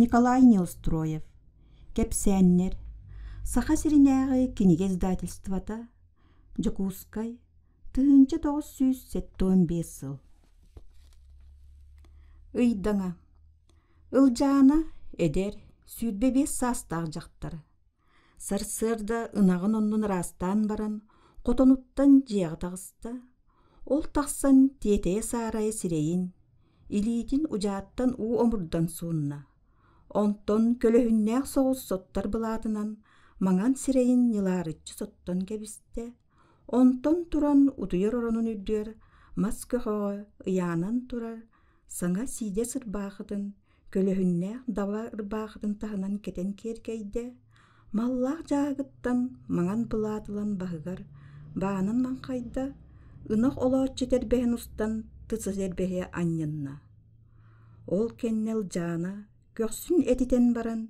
Николай Неустроев. Кэпсээннэр. Саха сиринээҕи кинигэ издательствота. Дьокуускай. 1975 сыл. Ыйдаҥа. Ылдьаана эдэр, 25 саастаах дьахтар. Сарсыарда ынаҕын оннун ыраастаан баран, хотонуттан дьиэҕэ таҕыста. Ол тахсан тиэтэйэ-саарайа сирэйин, илиитин удьааттан уу омурдан суунна. Онтон көлөһүннээх соҕус соттор былаатынан маҥан сирэйин ньылаарыччы соттон кэбистэ. Онтон туран утуйар оронун үрдүгэр мас көхөҕө ыйаанан турар саҥа сиидэс ырбаахытын көлөһүннээх даба ырбаахытын таһынан кэтэн киэркэйдэ, маллаах дьааһыгыттан маҥан былаат ылан баһыгар баанан маҥхайда, ынах олооччу тэрбэһин устан тыс тэрбэһи анньынна. Ол кэннэ Ылдьаана көхсүн этитэн баран,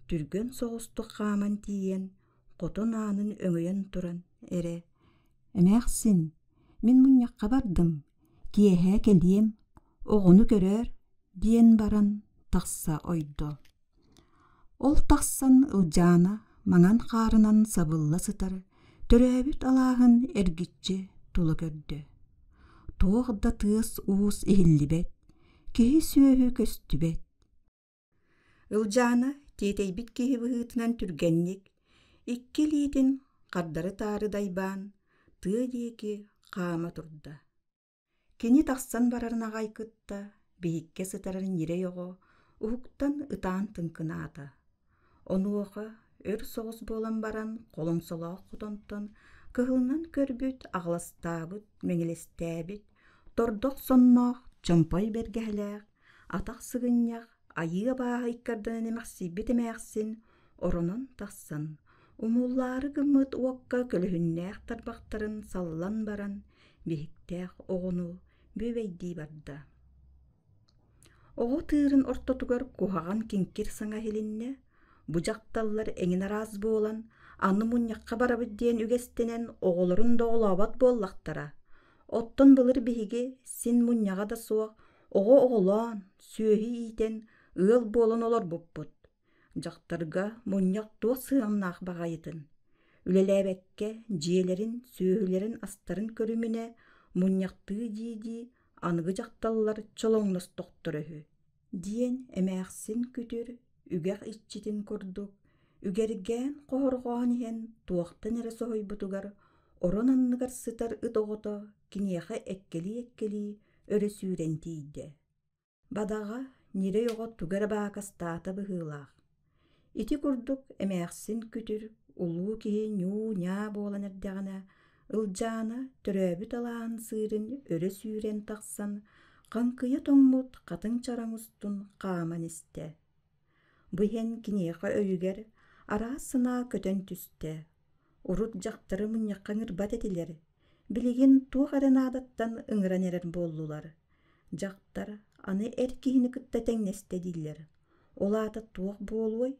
түргэн соҕустук хааман тиийэн, хотон аанын өҥөйөн туран эрэ «Эмээхсин, мин мунньахха бардым, киэһэ кэлиэм, оҕону көрөөр» диэн баран тахса ойдо. Ол тахсан Ылдьаана маҥан хаарынан сабылла сытар төрөөбүт алааһын эргиччи тула көрдө. Туох да тыас-уус иһиллибэт, киһи-сүөһү көстүбэт. Ылдьаана тиэтэйбит киһи быһыытынан түргэнник, икки илиитин хардары-таары дайбаан, тыа диэки хаама турда. Кини тахсан барарын аҕай кытта биһиккэ сытарын ньирэй оҕо уһуктан ытаан тыҥкынаата. Онуоха өр соҕус буолан баран холоҥсолоох хотонтон кыһылынан көрбүт, аҕыластаабыт, мэҥилэстээбит, тордох сонноох, чомпой бэргэһэлээх, атах сыгынньах, айыы абааһы иккардынан эмэхсийбит эмээхсин оронон тахсан, умуллаары гыммыт уокка көлөһүннээх тарбахтарын саллан баран биһиктээх оҕону бүөбэйдии барда. Оҕо тыырын ортотугар куһаҕан киҥкир саҥа иһилиннэ, бу дьахталлар эҥин араас буолан, аны мунньахха барабыт диэн үгэстэнэн оҕолорун да оҕолообот буоллахтара. Оттон былыр биһиги син мунньаҕа да суох оҕо оҕолоон, сүөһү иитэн, ыал буолан олорбуппут. Дьахтарга мунньах туох сыһыаннаах баҕайытын, үлэлээбэккэ дьиэлэрин, сүөһүлэрин астарын көрүмүнэ мунньахтыы дии-дии аныгы дьахталлар чолоҥностохторо үһү диэн эмээхсин күтүр үгэх иччитин курдук үгэргээн хоһорҕоон иһэн туохтан эрэ соһуйбутугар орон анныгар сытар ыт оҕото киниэхэ эккэлии-эккэлии өрө сүүрэн тиийдэ. Бадаҕа ньирэй оҕо тугу эрэ баакастаата быһыылаах. Ити курдук эмээхсин күтүр, улуу киһи ньуу-ньаа буолан эрдэҕинэ, Ылдьаана төрөөбүт алааһын сыырын өрө сүүрэн тахсан, хаҥкыйа тоҥмут хатыҥ чараҥ устун хааман истэ. Бу иһэн киниэхэ өйүгэр араас санаа көтөн түстэ. Урут дьахтары мунньахха ыҥырбат этилэр, билигин туох эрэ наадаттан ыҥыран эрэр буоллулар. Дьахтар аны эр киһини кытта тэҥнэстэ дииллэр. Ол аата туох буолуой?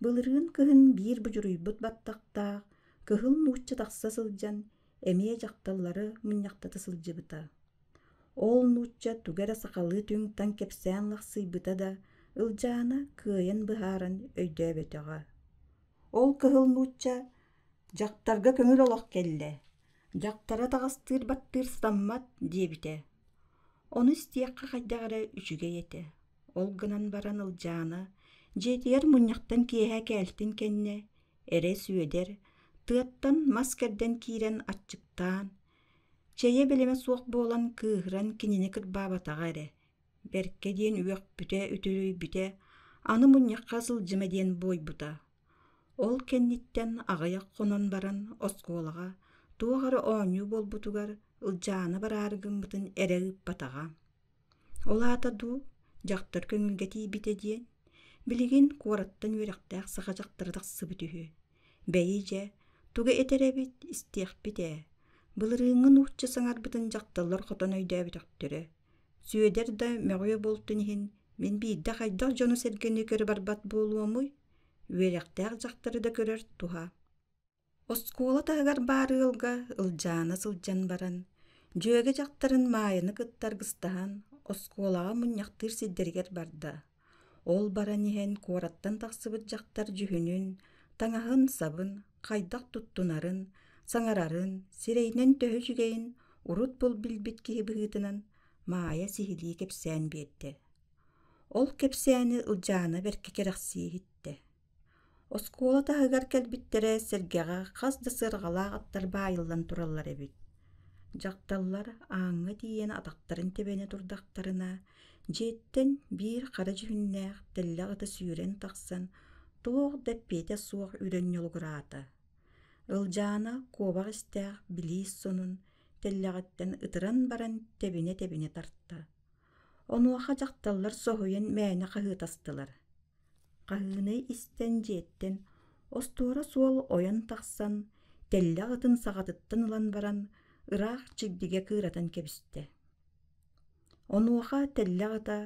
Былырыын кыһын биир будьуруйбут баттахтаах кыһыл нуучча тахса сылдьан эмиэ дьахталлары мунньахтата сылдьыбыта. Ол нуучча тугу эрэ сахалыы түҥ-таҥ кэпсээн лахсыйбыта да, Ылдьаана кыайан быһааран өйдөөбөтөҕө. Ол кыһыл нуучча «Дьахтарга көҥүл олох кэллэ, дьахтара таҕастыыр-баттыыр сатаммат» диэбитэ. Ону истиэххэ хайдах эрэ үчүгэй этэ. Ол гынан баран Ылдьаана дьиэтигэр мунньахтан киэһэ кээлтин кэннэ эрэ Сүөдэр тыаттан мас кэрдэн киирэн аччыктаан, чэйэ бэлэмэ суох буолан кыыһыран кинини кырбаабатаҕа эрэ, бэркэ диэн үөхпүтэ, үтүрүйбүтэ, аны мунньахха сылдьыма диэн буойбута. Ол кэнниттэн аҕыйах хонон баран оскуолаҕа туох эрэ оонньуу буолбутугар Ылдьаана бараары гыммытын эрэ ыыппатаҕа. Ол аата дуу, дьахтар көҥүлгэ тиийбитэ диэн, билигин куораттан үөрэхтээх саха дьахтара тахсыбыт үһү. Бэйи дьэ, тугу этэр эбит, истиэхпит ээ. Былырыыҥҥы нуучча саҥарбытын дьахталлар хотон өйдөөбөтөхтөрө. Сүөдэр да мөҕүө буолтун иһин, мин биирдэ хайдах дьону-сэргэни көрө барбат буолуомуй? Үөрэхтээх дьахтары да көрөр туһа. Оскуола таһыгар баар ыалга Ылдьаана сылдьан баран, дьүөгэ дьахтарын Маайаны кытта аргыстаһан, оскуолаҕа мунньахтыыр сирдэригэр барда. Ол баран иһэн куораттан тахсыбыт дьахтар дьүһүнүн, таҥаһын-сабын, хайдах туттунарын, саҥарарын, сирэйинэн төһө үчүгэйин урут бул билбит киһи быһыытынан Маайа сиһилии кэпсээн биэрдэ. Ол кэпсээни Ылдьаана бэркэ кэрэхсии иһиттэ. Оскуола таһыгар кэлбиттэрэ сэргэҕэ хас да сыарҕалаах аттар баайыллан тураллар эбит. Дьахталлар ааҥҥа тиийэн атахтарын тэбэнэ турдахтарына, дьиэттэн биир хара дьүһүннээх тэллэх ыта сүүрэн тахсан, туох да эппиэтэ суох үрэн ньолугураата. Ылдьаана куобах истээх билиис сонун тэллэҕиттэн ытыран баран тэбинэ-тэбинэ тарта. Онуоха дьахталлар соһуйан мээнэ хаһыытастылар. Хаһыыны истэн дьиэттэн остуора суол ойон тахсан, тэллэх ытын саҕатыттан ылан баран, ыраах чигдигэ кыыратан кэбистэ. Онуоха тэллэх ыта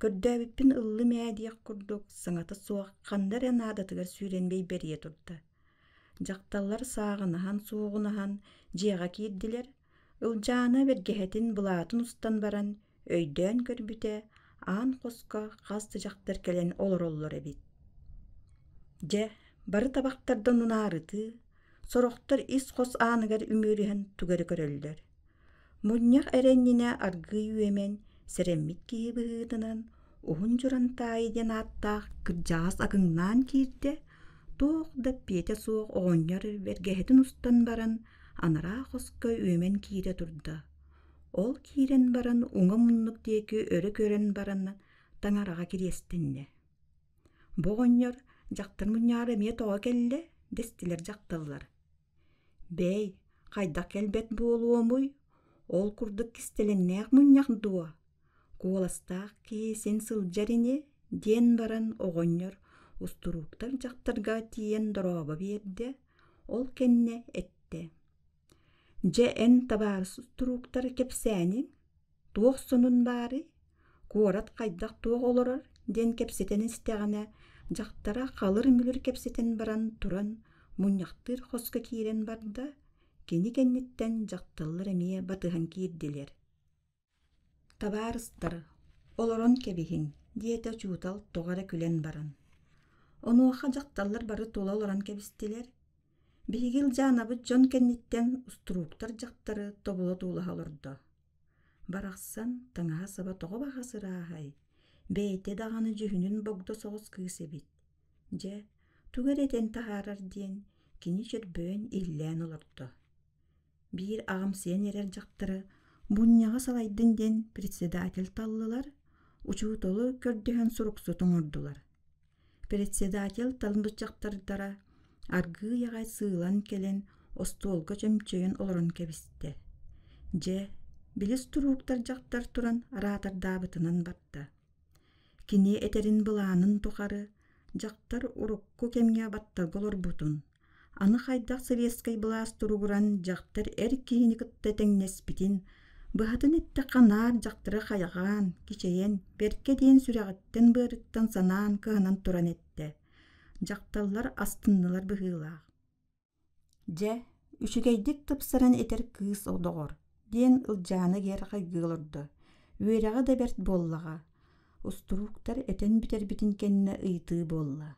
көрдөөбүппүн ыллым ээ диэх курдук саҥата суох ханна эрэ наадатыгар сүүрэн бэйбэрийэ турда. Дьахталлар сааҕынаһан-суоҕунаһан дьиэҕэ киирдилэр, Ылдьаана бэргэһэтин былаатын устан баран, өйдөөн көрбүтэ, аан хоско хас да дьахтар кэлэн олороллор эбит. Дьэ, бары табахтардан унаарытыы, сорохтор ис хос ааныгар үмүөрүһэн тугу эрэ көрөллөр. Мунньах эрэ иннинэ аргыый үөмэн, сэрэммит киһи быһыытынан, Уһун Дьурантаайы диэн ааттаах кырдьаҕас акыҥнаан киирдэ, туох да эппиэтэ суох оҕонньор бэргэһэтин устан баран, анараа хоско үөмэн киирэ турда. Ол киирэн баран уҥа муннук диэки өрө көрөн баран таҥараҕа кириэстэннэ. Бу оҕонньор дьахтар мунньаҕар эмиэ тоҕо кэллэ дэстилэр дьахталлар. Бэй, хайдах кэлбэт буолуомуй, ол курдук кистэлэҥнээх мунньах дуо? Куоластаах киһи син сылдьар ини, диэн баран оҕонньор устурууктар дьахтарга тиийэн дорообо биэрдэ, ол кэннэ эттэ: «Дьэ эн табаарыс устурууктар кэпсээниҥ, туох сонун баарый, куорат хайдах туох олорор?» диэн кэпсэтэн истэҕинэ, дьахтара халыр-мүлүр кэпсэтэн баран туран мунньахтыыр хоско киирэн барда, кини кэнниттэн дьахталлар эмиэ батыһан киирдилэр. «Табаарыстар, олорон кэбиһиҥ» диэтэ учуутал тоҕо эрэ күлэн баран. Онуоха дьахталлар бары тула олорон кэбистилэр. Биһиги Ылдьаанабыт дьон кэнниттэн устурууктар дьахтары тобула туулаһа олордо. Барахсан таҥаһа-саба тоҕо баҕас ырааһай, бэйэтэ даҕаны дьүһүнүн богдо соҕус кыыс эбит. Дьэ, тугу эрэ этэн таһаарар диэн кини чөрбөйөн иһиллээн олордо. Биир аҕамсыйан эрэр дьахтары мунньаҕы салайдын диэн председатель таллылар, учууталы көрдөһөн суруксут оҥордулар. Председатель талбыт дьахтардара аргыый аҕай сыылан кэлэн остуолга чөмчөйөн олорон кэбистэ. Дьэ, били устурууктар дьахтар туран араатардаабытынан барда. Кини этэрин былаанын тухары дьахтар урукку кэмҥэ батталга олорбутун, аны хайдах советскай былаас туругуран дьахтар эр киһини кытта тэҥнэспитин, быһатын эттэххэ наар дьахтары хайҕаан, кичэйэн, бэркэ диэн сүрэҕиттэн-быарыттан санаан кыһанан туран эттэ. Дьахталлар астыннылар быһыылаах. Дьэ, үчүгэйдик тупсаран этэр кыыс доҕор, диэн Ылдьаана гэр хайгыы олордо. Үөрэҕэ да бэрт буоллаҕа. Устурууктар этэн бүтэрбитин кэннэ ыйытыы буолла.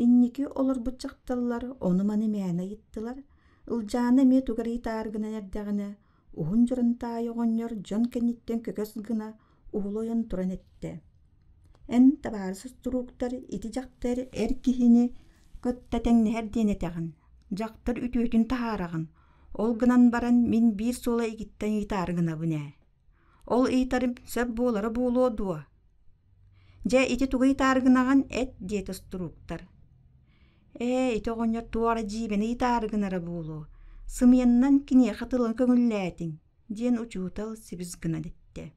Инники олорбут дьахталлар ону-маны мээнэ ыйыттылар. Ылдьаана эмиэ тугу эрэ ыйытаары гынан эрдэҕинэ, уһун дьурантаайы оҕонньор дьон кэнниттэн көкөс гына уһулу ойон туран эттэ: «Эн, табаарыс устурууктар, ити дьахтар эр киһини кытта тэҥнэһэр диэн этэҕин, дьахтар үтүөтүн таһаараҕын, ол гынан баран мин биир суола игиттэн ыйытаары гынабын ээ. Ол ыйытарым сөп буолара буолуо дуо? Дьэ, ити тугу ыйытаары гынаҕын эт» диэтэ устурууктар. «Ээ, ити оҕонньор туох эрэ дьиибэни ыйытаары гынара буолуо, сымыйаннан киниэхэ тылын көҥүллээтиҥ» диэн учуутал сибис гынан эттэ.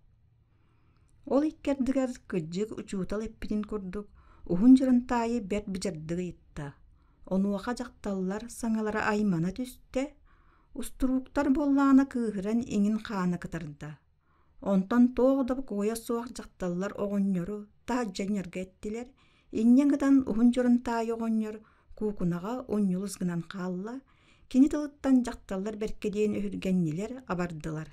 Ол икки ардыгар кырдьык учуутал эппитин курдук уһун дьурантаайы бэрт быдьардык ыйытта. Онуоха дьахталлар саҥалара аймана түстэ, устурууктар буоллаҕына кыыһыран иҥин хаана кытарда. Онтон туох да бокуойа суох дьахталлар оҕонньору таһырдьа анньарга эттилэр, инньэ гынан уһун дьурантаайы оҕонньор куукунаҕа унньулус гынан хаалла, кини тылыттан дьахталлар бэркэ диэн өһүргэннилэр, абардылар.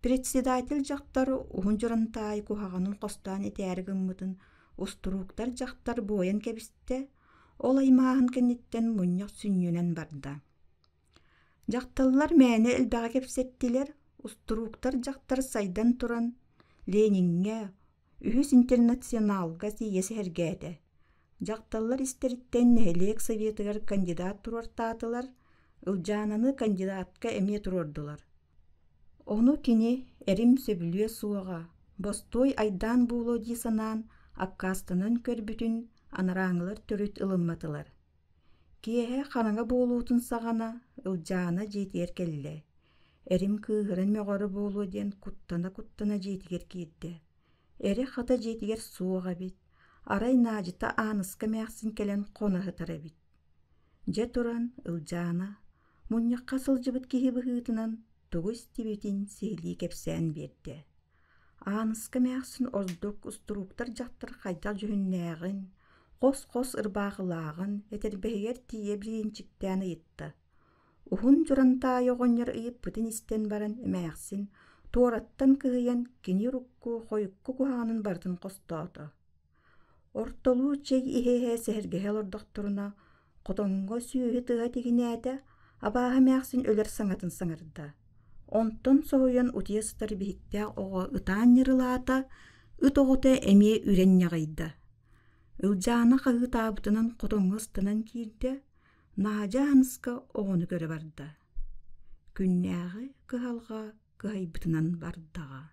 Председатель дьахтар уһун дьурантаайы куһаҕанын хостоон этээри гыммытын Устурууктар дьахтар буойан кэбистэ, ол аймааһын кэнниттэн мунньах сүнньүнэн барда. Дьахталлар мээнэ элбэҕи кэпсэттилэр, устурууктар дьахтар сайдан туран Лениҥҥэ, Үһүс интернационалга тиийэ сэһэргээтэ. Дьахталлар истэриттэн нэһилиэк советыгар кандидат туруортаатылар, Ылдьаананы кандидатка эмиэ туруордулар. Ону кини эрим сөбүлүө суоҕа, бостуой айдаан буолуо дии санаан, аккаастанан көрбүтүн анарааҥҥылар төрүт ылымматылар. Киэһэ хараҥа буолуутун саҕана Ылдьаана дьиэтигэр кэллэ. Эрим кыыһыран мөҕөрө буолуо диэн куттана-куттана дьиэтигэр киирдэ. Эрэ хата дьиэтигэр суох эбит, арай Наадьыта Ааныска эмээхсин кэлэн хоно сытар эбит. Дьэ туран Ылдьаана мунньахха сылдьыбыт киһи быһыытынан тугу истибитин сиһилии кэпсээн биэрдэ. Ааныска эмээхсин ордук устурууктар дьахтар хайдах дьүһүннээҕин, хос-хос ырбаахылааҕын этэрбэһигэр тиийэ бириинчиктээн ыйытта. Уһун Дьурантаайы оҕонньор ыйыппытын истэн баран эмээхсин туораттан кыһыйан кини урукку, хойукку куһаҕанын барытын хостоото. Ортолуу чэй иһэ-иһэ сэһэргэһэ олордохторуна, хотоҥҥо сүөһү тыаһа тигинээтэ, абааһы эмээхсин өлөр саҥатын саҥарда. Онтон соһуйан утуйа сытар биһиктээх оҕо ытаан ньырылаата, ыт оҕото эмиэ үрэн ньаҕыйда. Ылдьаана хаһыытаабытынан хотоҥҥо ыстанан киирдэ, Наадьа Ааныска оҕону көрө барда. Күннээҕи кыһалҕа кыһайбытынан бардаҕа.